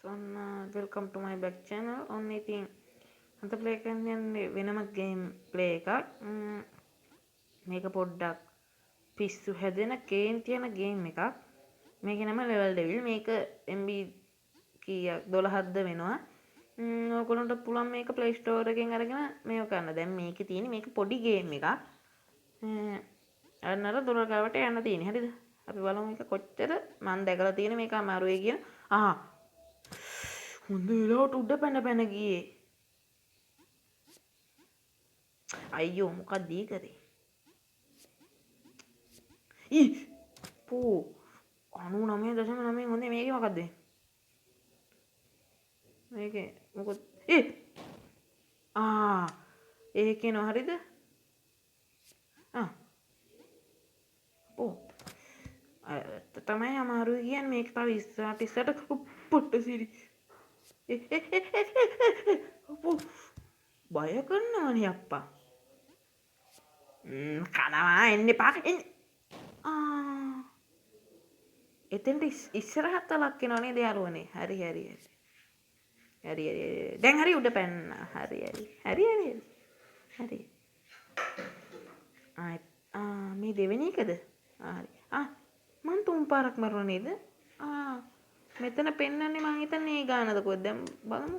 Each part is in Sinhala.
ඔන්න welcome to my back channel. ඔන්න ඉතින් අද ප්ලේ කරන්න යන්නේ වෙනම ගේම් ප්ලේ එකක්. මේක පොඩ්ඩක් පිස්සු හැදෙන කේන්ති යන ගේම් එකක්. මේකේ නම ලෙවල් ඩෙවිල්. මේක MB කීයක් 12ක්ද වෙනවා. ඔයගොල්ලන්ට පුළුවන් මේක Play Store එකෙන් අරගෙන මේව කරන්න. දැන් මේකේ තියෙන්නේ මේක පොඩි ගේම් එකක්. අන්න අර දොර ගාවට යන්න තියෙන්නේ. හරිද? අපි බලමු මේක කොච්චර මං දැකලා තියෙන මේක අමාරුයි කියන. ආ හොඳ වෙලාවට උඩ පැන පැන ගියේ. අයියෝ මොකක්ද ඊ කරේ? ඊ පෝ 99.9 හොඳේ. මේකේ මොකද්ද? මේකේ මොකද? ඒ ආ ඒකේ නෝ හරිද? ආ ඕ ඇත්ත තමයි අමාරුයි කියන්නේ. මේක තව ඉස්සරහට ඉස්සරහට පොට්ට සිරි. බය කරනවනේ අප්පා. කනවා එන්න එපා. එන්න. ආ එතෙන්ට ඉස්සරහට තලක් එනවා නේද යාළුවනේ? හරි හරි හරි. හරි හරි හරි. දැන් හරි උඩ පැන්න. හරි හරි. හරි හරි හරි. ආ ආ මේ දෙවෙනි එකද? ආ හරි. ආ මං තුන් පාරක් මරුණා නේද? ආ මෙතන පෙන්නන්නේ මං හිතන්නේ ඒ ගානද කොහෙද? දැන් බලමු.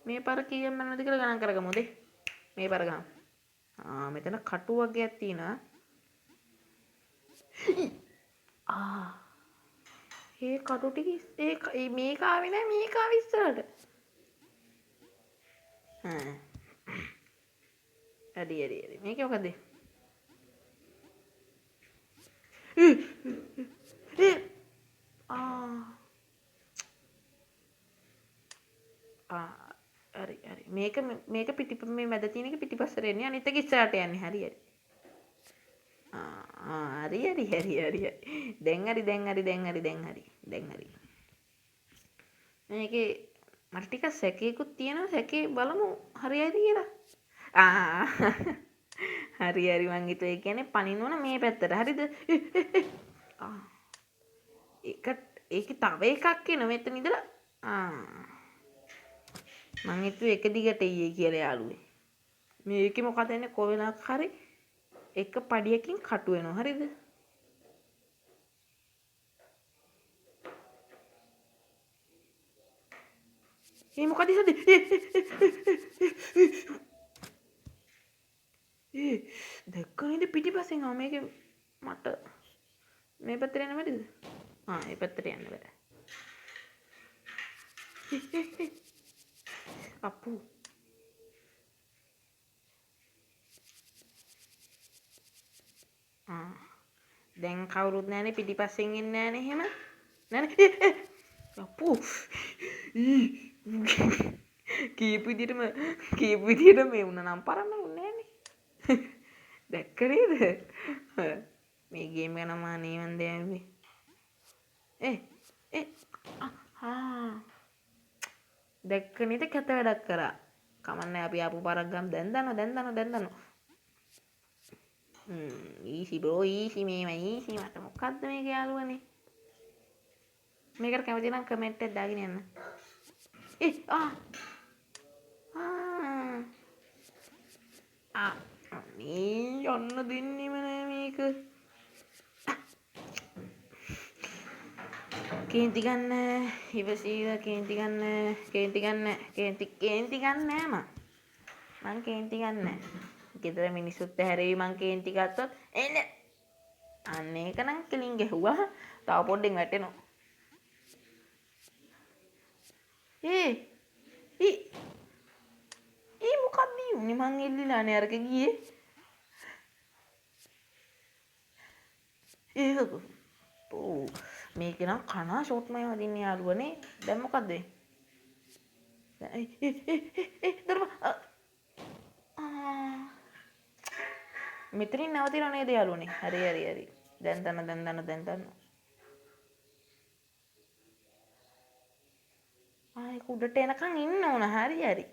මේ පාර කීයක් මරනවද කියලා ගණන් කරගමු දේ. මේ පාර ගමු. ආ මෙතන කටු වගේක් තියෙනවා. ආ ඒ කටු ටික ඒ මේක ආවේ නෑ, මේක ආවේ ඉස්සරහට. හ්ම් හරි හරි හරි. මේක මොකද්ද? ඒ ආ ආ හරි හරි. මේක මේක පිටිප මේ මැද තියෙන එක පිටිපස්සට එන්නේ, අනිත් එක ඉස්සරහට යන්නේ. හරි හරි. ආ හරි හරි හරි හරි. දැන් හරි දැන් හරි දැන් හරි දැන් හරි දැන් හරි. මේකේ මට ටිකක් සැකේකුත් තියෙනවා. සැකේ බලමු හරියයිද කියලා. ආ හරි හරි. මං හිතුවේ ඒ කියන්නේ පනින්න ඕන මේ පැත්තට. හරිද? ආ ඒක ඒකේ තව එකක් එනවා මෙතන ඉඳලා. ආ මං හිතුවේ එක දිගට ඊයේ කියලා යාළුවේ. මේකේ මොකද වෙන්නේ? කො වෙලාවක හරි එක පඩියකින් කටු වෙනවා. හරිද? ඒ මොකද ඉස්සද? ඒ දැක්ක නේද පිටිපස්සෙන් ආව. මේකේ මට මේ පැත්තට යන්න බැරිද? ආ ඒ පැත්තට යන්න බෑ. අප්පු ආ දැන් කවුරුත් නෑනේ පිටිපස්සෙන් එන්නේ නෑනේ එහෙම නෑනේ. අප්පු කීප විදියටම කීප විදියටම මේ වුණා නම් පරන්න උන්නේ නෑනේ. දැක්ක නේද මේ ගේම් එක නම් අනේ මන් දැම්මේ. ඒ ඒ ආ දැක්ක නේද කැත වැඩක් කරා. කමන්නේ අපි ආපු පාරක් ගමු. දැන් දන්නවා දැන් දන්නවා දැන් දන්නවා. Easy bro easy. මේවා ඊසි. මට මොකද්ද මේක යාළුවනේ? මේකට කැමති නම් කමෙන්ට් එකක් දාගෙන යන්න. ඒ ආ ආ ආ අනේ යන්න දෙන්නෙම නෑ මේක. කේන්ති ගන්න ඉවසීව කේන්ති ගන්න කේන්ති ගන්න කේන්ති කේන්ති ගන්න නෑ මං. මං කේන්ති ගන්න නෑ. ගෙදර මිනිස්සුත් ඇහැරෙවි මං කේන්ති ගත්තොත්. එන්න අන්න ඒක නම් කෙලින් ගැහුවා. තව පොඩ්ඩෙන් වැටෙනවා. ඒ ඊ ඊ මොකක්ද උනේ? මං එල්ලිලානේ අරක ගියේ. ඒක ඔව් මේක නම් කනා ෂොට් මයි වදින්නේ යාළුවනේ. දැන් මොකද්ද වෙන්නේ? ඒ ඒ ඒ දරුවා ආ මෙතනින් නවතිනව නේද යාළුවනේ? හරි හරි හරි. දැන් දන්න දැන් දන්න දැන් දන්න. ආ ඒක උඩට එනකන් ඉන්න ඕන. හරි හරි.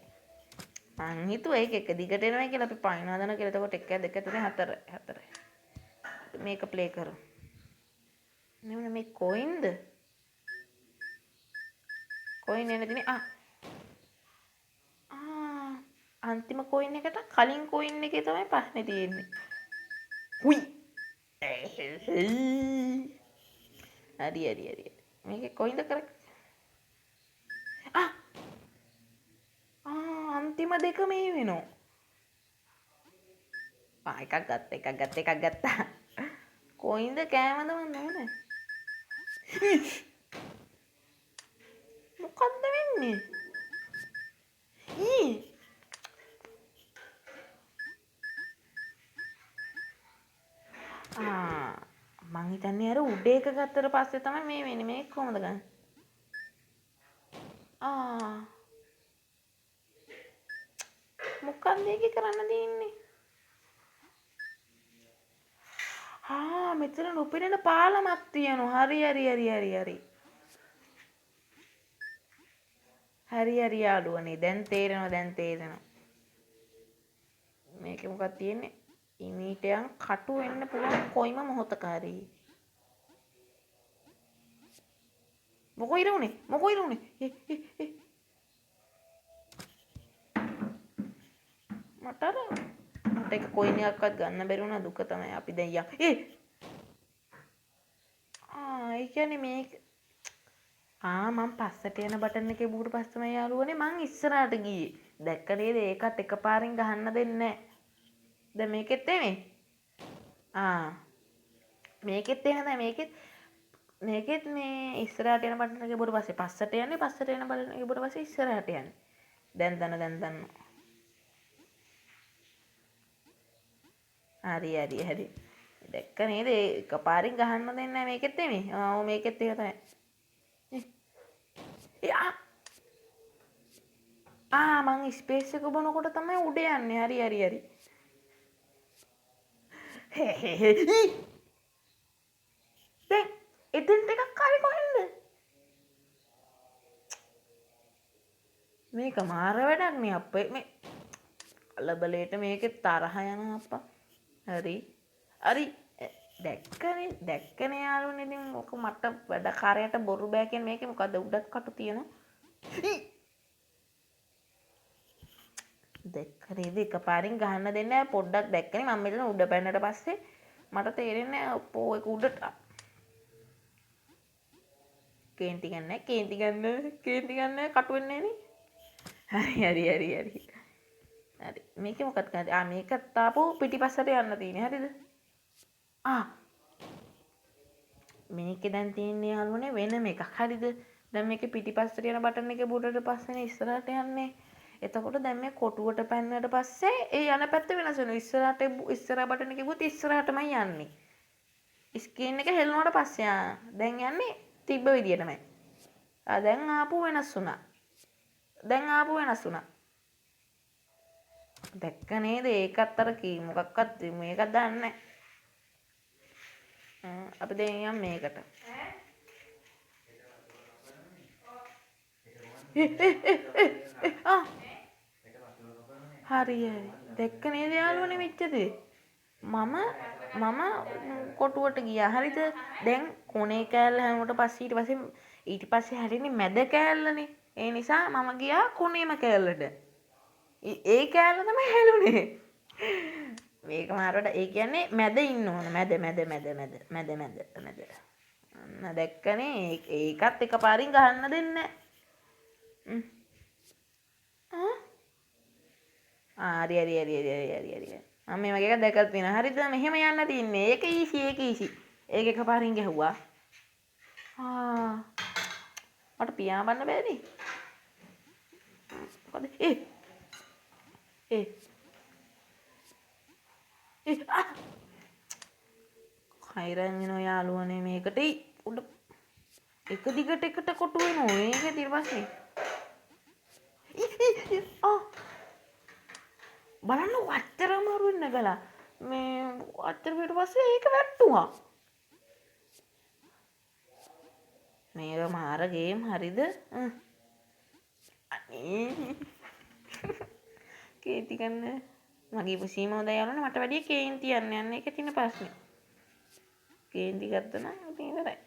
මං හිතුවා ඒක එක දිගට එනවා කියලා. අපි පයින් හදනවා කියලා. එතකොට 1 2 3 4 4. මේක ප්ලේ කරමු. නෙමෙයි මේ කොයින්ද? කොයින් එන්න තියෙන්නේ. ආ ආ අන්තිම කොයින් එකට කලින් කොයින් එකේ තමයි ප්‍රශ්නේ තියෙන්නේ. හුයි. හරි හරි හරි. මේකේ කොයින්ද කරක්? ආ ආ අන්තිම දෙක මේ වෙනවා. ආ එකක් ගත්තා එකක් ගත්තා එකක් ගත්තා. කොයින්ද කෑමද මන් දන්නේ. මොකද්ද වෙන්නේ? ඊ ආ මං හිතන්නේ අර උඩ එක ගත්තට පස්සේ තමයි මේ වෙන්නේ. මේක කොහොමද ගන්නේ? ආ මොකක්ද ඒකේ කරන්න තියෙන්නේ? ආ මෙතන නොපෙනෙන පාලමක් තියෙනවා. හරි හරි හරි හරි හරි. හරි හරි යාළුවනේ, දැන් තේරෙනවා දැන් තේරෙනවා. මේකේ මොකක්ද තියෙන්නේ? ඉමීටයන් කටු වෙන්න පුළුවන් කොයිම මොහොතක හරි. මොකෝ ඉර උනේ? මොකෝ ඉර උනේ? ඒ ඒ ඒ මට අර මට එක කොයින් එකක්වත් ගන්න බැරි වුණා. දුක තමයි. අපි දැන් යන්. ඒ ආ ඒ කියන්නේ මේක ආ මං පස්සට යන බටන් එකේ බුවට පස්සේ තමයි යාළුවනේ මං ඉස්සරහට ගියේ. දැක්ක නේද? ඒකත් එකපාරින් ගහන්න දෙන්නේ නැහැ. දැන් මේකෙත් එමේ. ආ මේකෙත් එහෙම තමයි. මේකෙත් මේ ඉස්සරහට යන බටන් එකේ බුවට පස්සේ පස්සට යන්නේ, පස්සට යන බටන් එකේ බුවට පස්සේ ඉස්සරහට යන්නේ. දැන් දන්න දැන් දන්නවා. හරි හරි හරි. දැක්ක නේද? එකපාරින් ගහන්න දෙන්නේ නැහැ මේකෙත් එමේ. ආ ඔව් මේකෙත් ඒක තමයි. ඒ ආ ආ මං ස්පේස් එක බොනකොට තමයි උඩ යන්නේ. හරි හරි හරි. දැන් එතෙන්ට එකක් ආවේ කොහෙන්ද? මේක මාර වැඩක් නේ අප්පේ. මේ කලබලයට මේකේ තරහ යනවා අප්පා. හරි හරි දැක්කනේ දැක්කනේ යාළුවනේ. ඉතින් ඔක මට වැඩ කාර්යයට බොරු බෑ කියන්නේ. මේකේ මොකද්ද උඩත් කටු තියෙනවා. දැක්ක නේද? එකපාරින් ගහන්න දෙන්නේ නැහැ. පොඩ්ඩක් දැක්කනේ මම මෙතන උඩ පැන්නට පස්සේ මට තේරෙන්නේ නැහැ ඔප්පෝ ඒක උඩට කේන්ති ගන්න කේන්ති ගන්න කේන්ති ගන්න කටු වෙන්නේ නැහැ නේ. හරි හරි හරි හරි හරි. මේකේ මොකක්ද කරන්නේ? ආ මේකත් ආපහු පිටිපස්සට යන්න තියෙන්නේ. හරිද? ආ මේකේ දැන් තියෙන්නේ යාළුවනේ වෙනම එකක්. හරිද? දැන් මේකේ පිටිපස්සට යන බටන් එකේ බුඩට පස්සේනේ ඉස්සරහට යන්නේ. එතකොට දැන් මේ කොටුවට පැන්නට පස්සේ ඒ යන පැත්ත වෙනස් වෙනවා. ඉස්සරහට ඉස්සරහ බටන් එකේ ගියොත් ඉස්සරහටමයි යන්නේ. ස්ක්‍රීන් එක හෙල්ලුණාට පස්සේ ආ දැන් යන්නේ තිබ්බ විදියටමයි. ආ දැන් ආපහු වෙනස් වුණා. දැන් ආපහු වෙනස් වුණා. දැක්ක නේද? ඒකත් අර කී මොකක්වත් මේකක් දන්නේ නැහැ. අපි දැන් යම් මේකට. හරි හරි. දැක්ක නේද යාළුවනේ වෙච්ච දේ? මම මම කොටුවට ගියා. හරිද? දැන් කොනේ කෑල්ල හැමුවට පස්සේ ඊට පස්සේ හැරෙන්නේ මැද කෑල්ලනේ. ඒ නිසා මම ගියා කොනේම කෑල්ලට. ඒ කෑල්ල තමයි හැලුනේ. මේක මාරවට. ඒ කියන්නේ මැද ඉන්න ඕන. මැද මැද මැද මැද මැද මැද මැද. අන්න දැක්කනේ. ඒකත් එකපාරින් ගහන්න දෙන්නේ නැහැ. ආ හරි හරි හරි හරි හරි හරි හරි. මම මේ වගේ එකක් දැකලා තියෙනවා. හරිද? මෙහෙම යන්න තින්නේ. ඒක ඊසි ඒක ඊසි. ඒක එකපාරින් ගැහුවා. ආ මට පියාඹන්න බෑනේ. මොකද? ඒ ඒ ඒ ආ හයිරන් වෙනවා යාළුවනේ මේකට. උඩ එක දිගට එකට කොටු වෙනවා. මේක ඊට පස්සේ ආ බලන්න අච්චර අමාරුවෙන් නැගලා මේ අච්චර ඊට පස්සේ ඒක වැට්ටුවා. මේක මාර ගේම්. හරිද? අනේ කේන්ති ගන්න. මගේ පුසීම හොඳයි යාළුවනේ. මට වැඩිය කේන්ති යන්න යන්න. ඒක තියෙන ප්‍රශ්නේ. කේන්ති ගත්තා නම් ඉතින් ඉවරයි.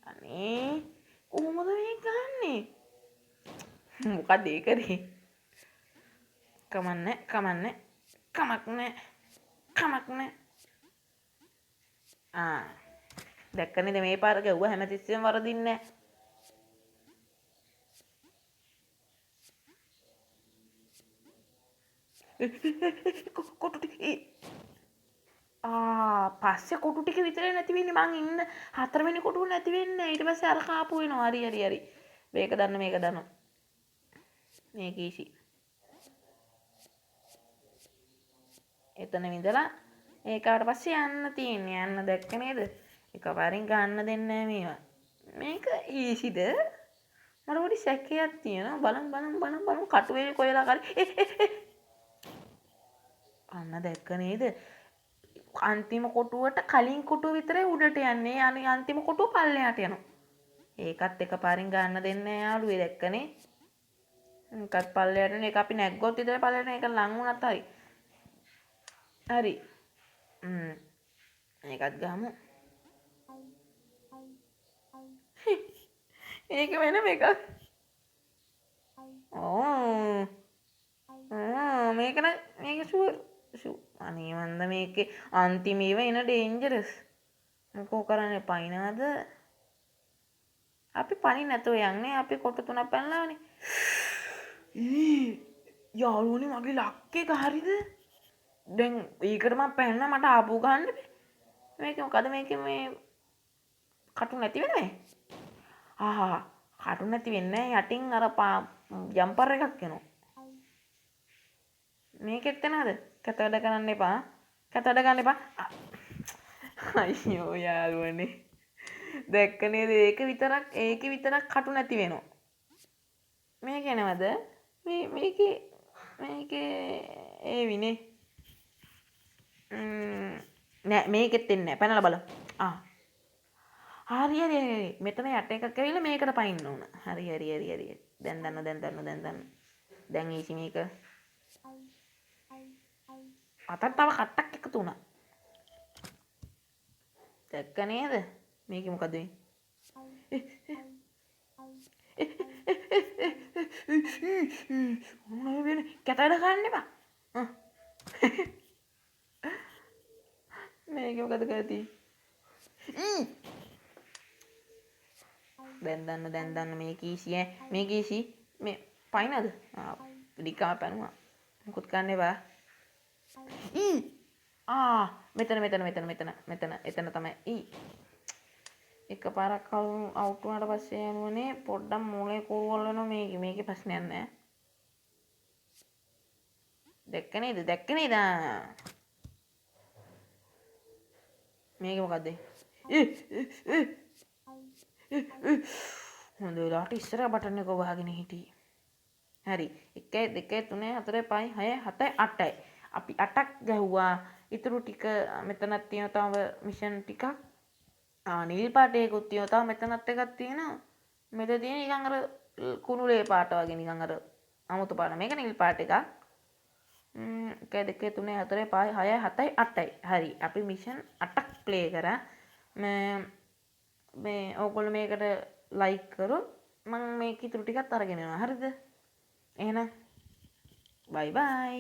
අනේ කොහොමද මේක ගහන්නේ? මොකද ඒ කරේ? කමන්නේ කමන්නේ කමක් නෑ කමක් නෑ. ආ දැක්ක නේද මේ පාර ගැව්වා හැමතිස්සෙම වරදින්නේ නෑ. කොටු ටික ආ පස්සේ කොටු ටික විතරයි නැති වෙන්නේ. මං ඉන්න හතරවෙනි කොටුව නැති වෙන්නේ. ඊට පස්සේ අර කාපු වෙනවා. හරි හරි හරි. මේක දන්න මේක දන්න. මේක ඊසි. එතන ඉඳලා ඒකාට පස්සේ යන්න තියෙන්නේ. යන්න දැක්ක නේද? එකපාරින් ගන්න දෙන්නේ නෑ මේවා. මේක ඊසිද? මට පොඩි සැකයක් තියෙනවා. බලමු බලමු බලමු බලමු කටුවේ කොයලා හරි. අන්න දැක්ක නේද? අන්තිම කොටුවට කලින් කොටුව විතරයි උඩට යන්නේ. අනේ අන්තිම කොටුව පල්ලෙහාට යනවා. ඒකත් එකපාරින් ගන්න දෙන්නේ නෑ යාළුවේ දැක්කනේ. ඒකත් පල්ලෙහාට යන එක අපි නැග්ගොත් විතරයි පල්ලෙහාට යන එක ලං වුණත් හරි. හරි. ඒකත් ගමු. ඒක වෙනම එකක්. ඕ. මේක නම් මේක ෂුවර්. අනේ මන්ද මේකේ අන්තිම ඒවා එන ඩේන්ජරස්. මොකෝ කරන්නේ පයින්නවද? අපි පණි නැතුව යන්නේ. අපි කොටු තුනක් පැනලානේ. ඊ යාළුවනේ මගේ ලක් එක හරිද? දැන් ඒකට මං පැනලා මට ආපහු ගන්න බෑ. මේක මොකද මේකේ මේ කටු නැති වෙනවද? ආහා කටු නැති වෙන්නේ යටින් අර ජම්පර් එකක් එනවා. මේකෙත් එනවද? කත වැඩ කරන්න එපා. කත වැඩ ගන්න එපා. අයියෝ යාළුවනේ. දැක්ක නේද? ඒක විතරක් ඒකේ විතරක් කටු නැති වෙනවා. මේක එනවද? මේ මේකේ මේකේ ඒවිනේ. නෑ මේකෙත් එන්නේ නෑ. පැනලා බලමු. ආ හරි හරි හරි. මෙතන යට එකක් ඇවිල්ලා මේකට පයින්න ඕන. හරි හරි හරි හරි. දැන් දන්න දැන් දන්න දැන් දන්න. දැන් ඊසි මේක. අතට තව කට්ටක් එකතු වුණා. දැක්ක නේද? මේකේ මොකද වෙන්නේ? මොනවද වෙන්නේ? කැත වැඩ කරන්න එපා. මේකේ මොකද කරලා තියෙන්නේ? දැන් දන්න දැන් දන්න මේක ඊසි ඈ. මේක ඊසි. මේ පයින්නද? ආ නිකම්ම පැනුවා. මොකුත් කරන්න එපා. ඊ ආ මෙතන මෙතන මෙතන මෙතන මෙතන එතන තමයි ඊ එකපාරක් අවුට් වුණාට පස්සේ යනුවනේ පොඩ්ඩක් මොලේ කුරුවල් වෙනවා. මේකේ මේකේ ප්‍රශ්නයක් නෑ. දැක්ක නේද? දැක්ක නේද? මේක මොකද්ද? හොඳ වෙලාවට ඉස්සර බටන් එක වහගෙන හිටියේ. හරි 1 2 3 4 5 6 7 8යි. අපි 8ක් ගැහුවා. ඉතුරු ටික මෙතනක් තියෙනවා තව මිෂන් ටිකක්. ආ නිල් පාට එකකුත් තියෙනවා. තව මෙතනත් එකක් තියෙනවා. මෙතන තියෙන නිකන් අර කුණු ලේ පාට වගේ නිකන් අර අමුතු පාට. මේක නිල් පාට එකක්. 1 2 3 4 5 6 7 8යි. හරි. අපි මිෂන් 8ක් ප්ලේ කරා. මේ ඕගොල්ලෝ මේකට ලයික් කරොත් මම මේක ඉතුරු ටිකත් අරගෙන එනවා. හරිද? එහෙනම් බයි බයි.